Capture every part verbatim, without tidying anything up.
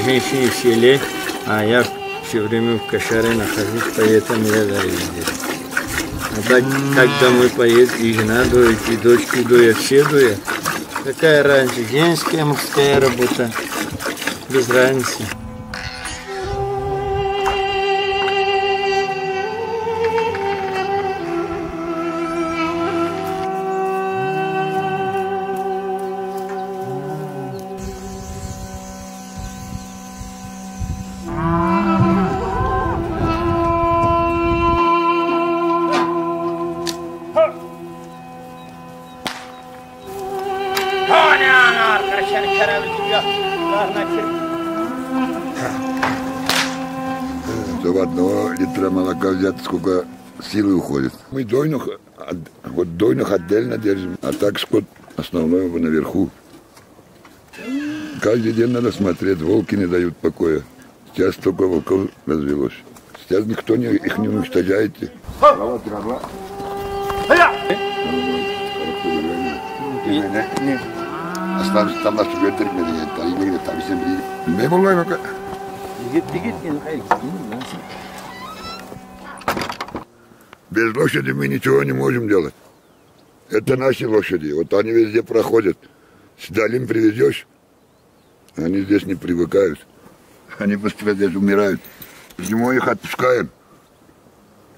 Женщины в селе, а я всё время в Кашаре нахожусь, поэтому я, да, ездил. А так, так домой поеду, и жена доит, и дочки доят, все доят. Какая разница, женская, мужская работа, без разницы. Чтоб одного литра молока взять, сколько силы уходит. Мы дойных, от-, вот дойных отдельно держим, а так скот основной наверху. Каждый день надо смотреть, волки не дают покоя. Сейчас столько волков развелось. Сейчас никто не, их не уничтожает. Осталось там нас вердермеди, там не болай пока. Без лошади мы ничего не можем делать. Это наши лошади. Вот они везде проходят. С долин привезёшь, они здесь не привыкают. Они быстро здесь умирают. Зимой их отпускаем.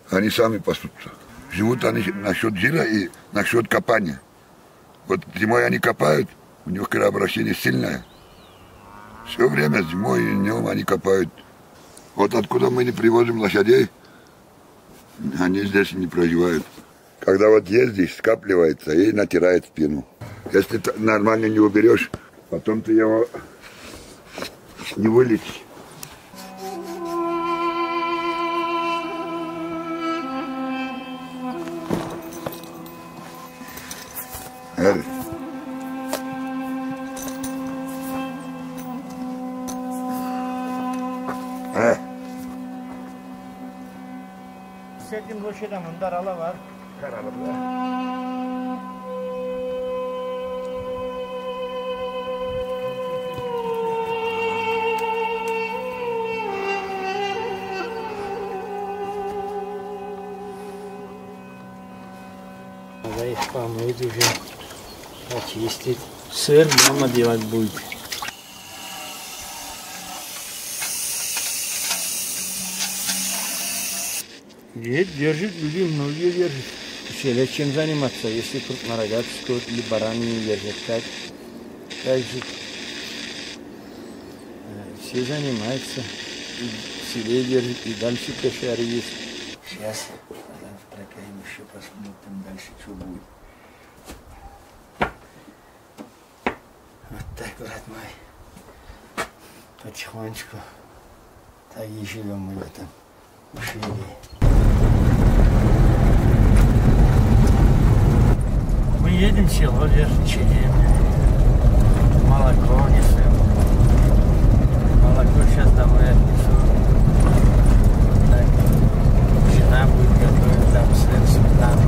Они сами пасутся. Живут они насчёт жира и насчёт копания. Вот зимой они копают, у них кровообращение сильное. Всё время зимой и днём они копают. Вот откуда мы не привозим лошадей, они здесь не проживают. Когда вот ездишь, скапливается и натирает спину. Если ты нормально не уберёшь, потом ты его не вылечишь. Эр. Э. Сетим лошадь да мында арала бар. Каралым да. Надо их помыть уже, почистить. Сыр дома делать будет. Нет, держит, люди многие держат. В селе чем заниматься, если крупнорогатый скот или баранину держат, так, так же, э, все занимаются. И в селе держат, и дальше кошары есть. Сейчас, завтракаем, ещё посмотрим дальше, что будет. Вот так, брат мой. Потихонечку. Так и живём мы в этом ущелье. Мы едем в село Верхние Чегемы. Молоко несём. Молоко сейчас домой отнесу. Так. Жена будет готовить там сыр, сметану.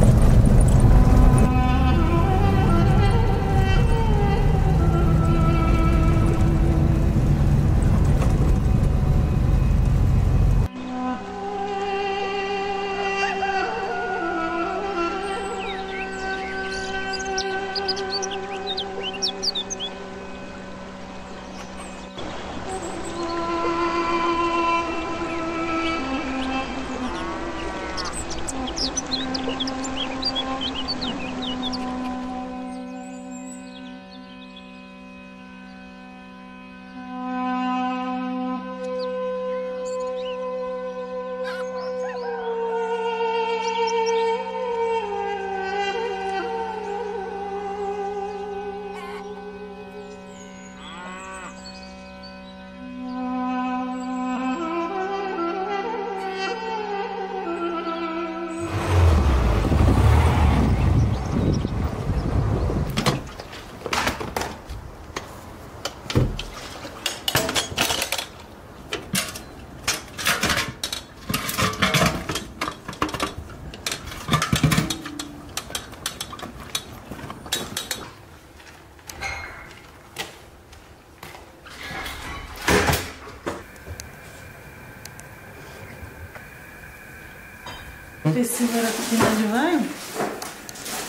Этой сыворотки наливаем.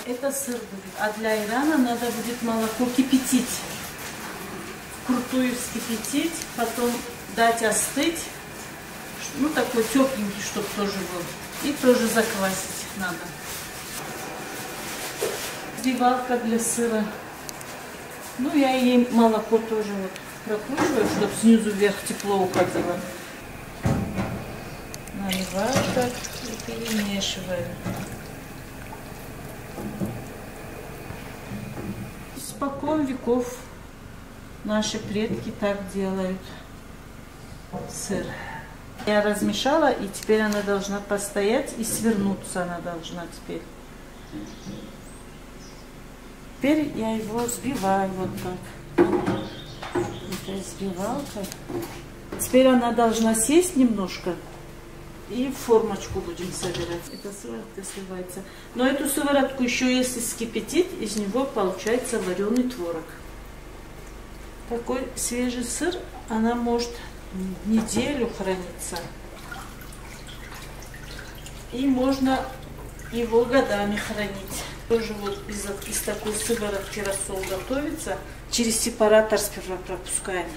Это сыр будет. А для айрана надо будет молоко кипятить. Вкрутую вскипятить, потом дать остыть. Ну, такой тёпленький, чтоб тоже был. И тоже заквасить надо. Взбивалка для сыра. Ну, я ей молоко тоже вот прокручиваю, чтоб снизу вверх тепло уходило. Наливаю так и перемешиваю. Испокон веков наши предки так делают сыр. Я размешала, и теперь она должна постоять, и свернуться она должна теперь. Теперь я его сбиваю вот так. Это сбивалка. Теперь она должна сесть немножко. И в формочку будем собирать. Эта сыворотка сливается. Но эту сыворотку ещё если вскипятить, из него получается варёный творог. Такой свежий сыр, она может неделю храниться. И можно его годами хранить. Тоже вот из, из такой сыворотки рассол готовится. Через сепаратор сперва пропускаем.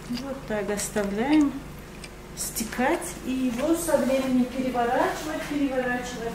Вот так оставляем стекать и его со временем переворачивать, переворачивать.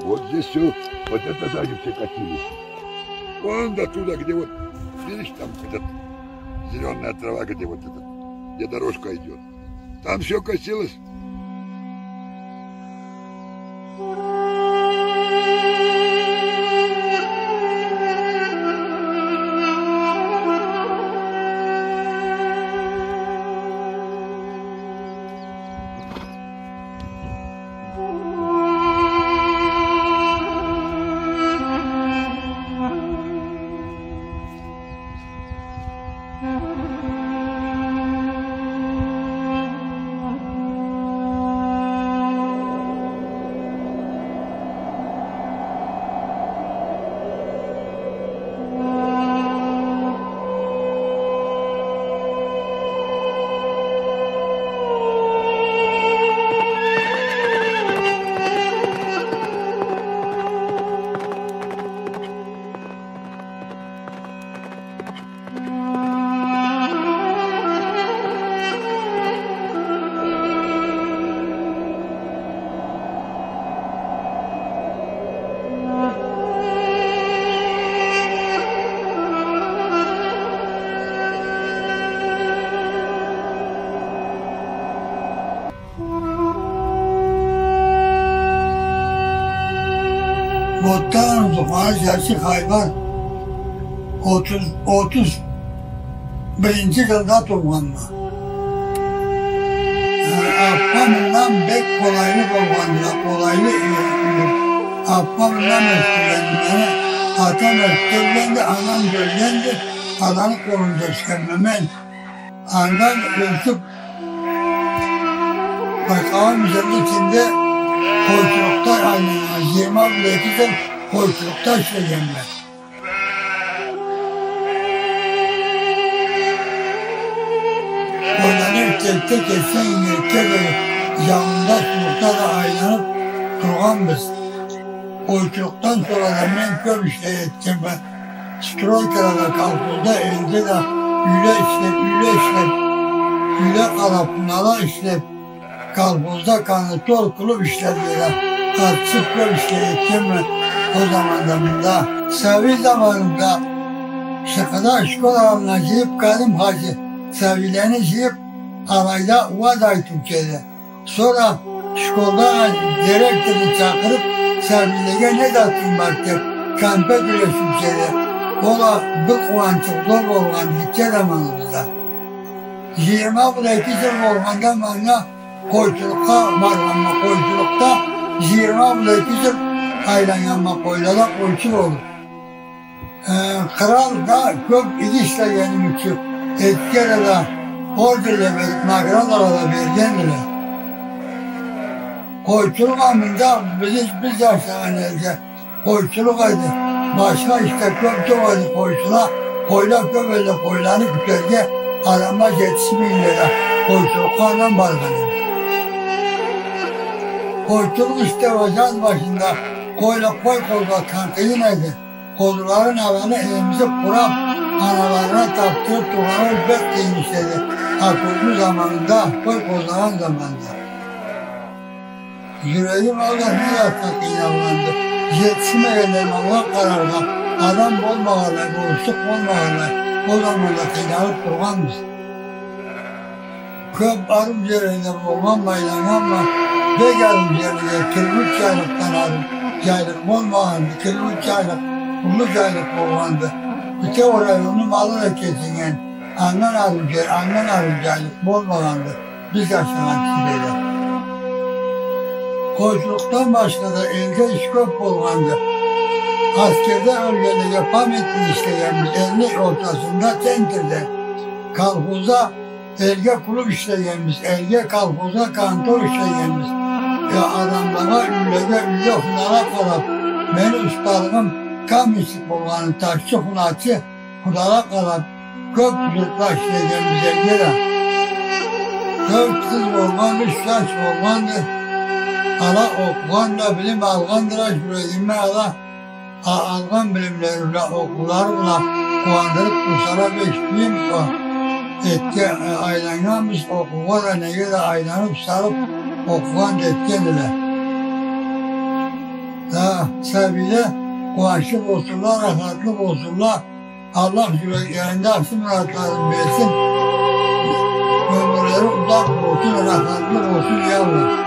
Вот здесь всё, вот это даже все косили. Вон до туда, где вот, видишь, там этот зелёная трава, где вот этот, где дорожка идёт. Там всё косилось. Отдан узакъгъа джашы хайван отуз, отуз биринчи джылда туугъанма. Э, аппа мындан бек къолайлы болгъанды, къолайлы, э, э, аппа мындан ёсдюргенди мени, атам ёсдюргенди, анам джёлгенди, атаны къолунда ёсгенме мен. Андан ёсюп, байкъауум джылны ичинде къойчулукъда айланнган, джыйырма бир-эки джыл къойчулукъда ишлегенме. Къойланы эртденликде кессе, ингирикде да, джауунда, сууукъда да айланып тургъанбыз. Къойчулукъдан сора да мен кёп ишле этгенме. Стройкада да, колхозда, элде да юйле ишлеп, юйле ишлеп. Юйде къалып, хунала ишлеп, колхозда контор, клуб ишлеп, бир да къатышып кёп ишле этгенме ол заманда мында. Сабий заманымда Шыкъыда школ аллына жыйып, Карим хаджи сабийлени жыйып, алайда уаз айтыучу эди. Сора школда директорну чакъырып, сабийлеге не затынг бар деп, конфет юлешиучю эди. Ол а бир къууанчы зор болгъан гитче заманыбызда. Жыйырма бир эки жыл болгъанда манга къойчулукъгъа баргъанма, къойчулукъда жыйырма бир эки жыл айланнганма, къойлада къойчу болуп. Э, кърал да кёп иги ишлегеним ючюн эки кере да орденле берип, наградала да берген эдиле. Къойчулукъ а мында биз, биз жашагъан элде къойчулукъ эди. Башха иш да кёп жокъ эди, къойчула, къойла кёп элде, къойланы кютерге адамла жетишмей элде, къойчулукъгъа андан баргъан эди. Къойчулукъ ишде жаз башында къойла къой къозгъатхан къыйын эди. Къозуларын аланы эмизип, къурап, аналарына тапдырып тургъаны ол бек къыйын иш эди. Акъыллы заманында, къой къозлагъан заманында. Жюрегим алай не затха къыйналгъанды. Жетишмегенле малгъа къараргъа, адам болмагъанлай, болушлукъ болмагъанлай, ол заманда къыйналып тургъанбыз. Кёп арыу жерледе болгъанма, айланнганма, бек арыу жерледе, Киргуз жайлыкъдан арыу жайлыкъ болмагъанды, Киргуз жайлыкъ уллу жайлыкъ болгъанды. Бютеу районну малы да кесилген, андан арыу жер, андан арыу жайлыкъ болмагъанды биз жашагъан кишиледе. Къойчулукъдан башха да элде иш кёп болгъанды. Аскерде ёлгенлеге памятник ишлегенбиз, элни ортасында, центрде, колхозда элге клуб ишлегенбиз, элге, колхозгъа контор ишлегенбиз. Э, адамлагъа, юйлеге, юйде хунала къалып, мени усталыгъым каменщик болгъаны, ташчы, хуначы, хунала къалып, кёп журтла ишлегенбиз элге да. Тёрт къыз болгъанды, юч жаш болгъанды. Ала окъугъан да, билим алгъандыла, жюрегиме ала А-, алгъан билимлери бла, окъуулары бла къууандырып турсала, бек сюйюнюп, а, этге, э, айланнганбыз, окъуугъа да, неге да айланып, салып, окъугъан да этген эдиле. Да, сабийле къууанчлы болсунла, рахатлы болсунла. Аллах жюреклеринде ахшы муратларын берсин. Ёмюрлери узакъ болсун, рахатлы болсун, я Аллах.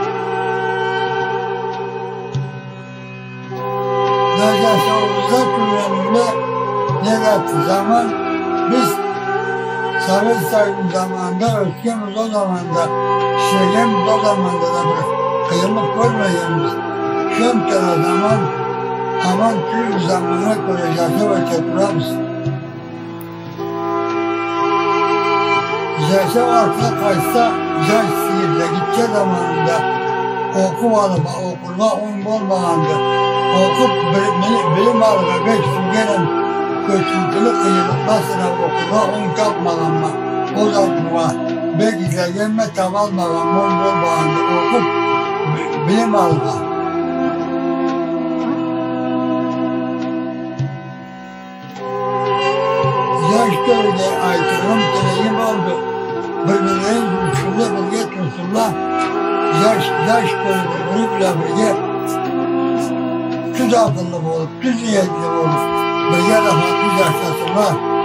Да жашауубузда тюрлениуюне не зат заман, биз Совет Союзну заманында ёсгенбиз, ол заманда ишлегенбиз, ол заманда да бир къыйынлыкъ кёрмегенбиз. Шёнтера заман, аман тюйюл, заманнга кёре жашап эте турабыз. Жашау артха къайтса, жаш сыйырда гитче заманында окъуп алып, окъургъа онг болмагъанды. Окъуп, бир-, били-, билим алыргъа бек сюйгенем, кёчюнтюлю къыйынлыкъла сынап окъургъа онг тапмагъанма. Ол заманнга бек излегенме, табалмагъанма, онг болмагъанды. Окъуп, би-, билим алыргъа. Жаш тёлюге айтырыгъым, тилегим олду. Бир-бирлерин жюрютюрге бирге турсунла. Жаш, жаш тёлю бир-бири бла бирге тюз акъыллы болуп, тюз ниетли болуп, бирге рахатлы жашасынла.